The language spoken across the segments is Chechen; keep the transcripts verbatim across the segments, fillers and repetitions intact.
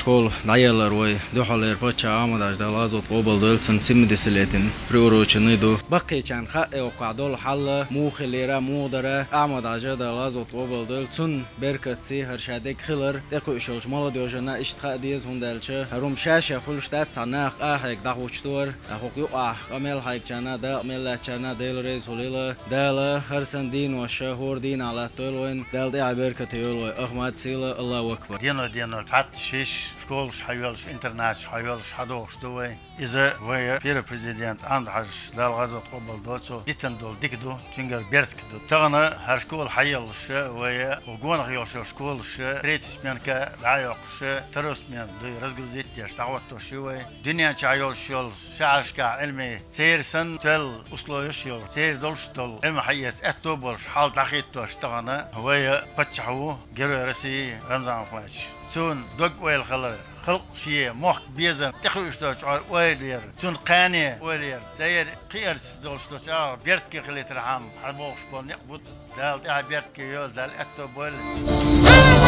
Школа дӀаеллар вай дуьххьарлера паччахьа Ахьмад-Хьажа, Дала гӀазот къобалдойла, цун семидесятилетиена приуроченный ду. Баккхийчарна хаьа укхаза долу хьал муха хилира, муха дара. Ахьмад-Хьажа, Дала гӀазот къобалдойла, цун беркатций хӀара ша дерг хилар. ТӀекхуьуш йолчу молодёжана иштта хаа деза, хӀунда аьлча хӀара хӀума ша-ша хуьлуш дац, цхьа наха ахьега дӀахӀуттур. ТӀаккха хӀокху юкъахь къамел хьегначарна, дакъа мел лаьцначарна Дела реза хуьлийла. Дала хӀара санна денош хӀора дийнахь латтойла вайна. Дала тӀаьхье беркате йойла вай Ахьмад сийлахь, Аллаху акбар. Дено-дено цхьацца шиш, школаш хьайоьллуш, интернаташ хьайоьллуш, хьадогӀуш ду вай. Иза вайн первый президент Ахьмад-Хьажас, Дала гӀазот къобалдойла, цо дитина долу дика ду, цуьнгара беркат ду. Тахана хӀара школа хьайоьллуш, вай гонах йолуш йолу школаш третья сменка дӀа а йоккхуш, второй смена дуй разгрузить деш, дӀахӀоттош ю вай. Дуьнен чохь йолуш йолу шахьаршкахь Ӏилма, церан санна тоьлла условеш йолу, церан долуш долу Ӏилма хьаэца аьтто болуш хьал дӀахӀиттош тахана вайн паччахь ву, Герой России Рамзан Ахматович. Цуьнан дог-ойла хилар, халкъ шен мохк безам тӀекхуьуш долчу чкъор ойла яр, цуьнан кхане ойла яр, церан кхиарца долуш долчу чкъор беркате хилийтархьама хьабохуш болу некъ бу. Дала тӀаьхье беркате йойла, Дала аьтто бойла.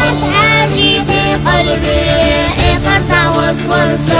Ахьмад-Хьажи, тӀе къалбе, э, хатта вазвалца.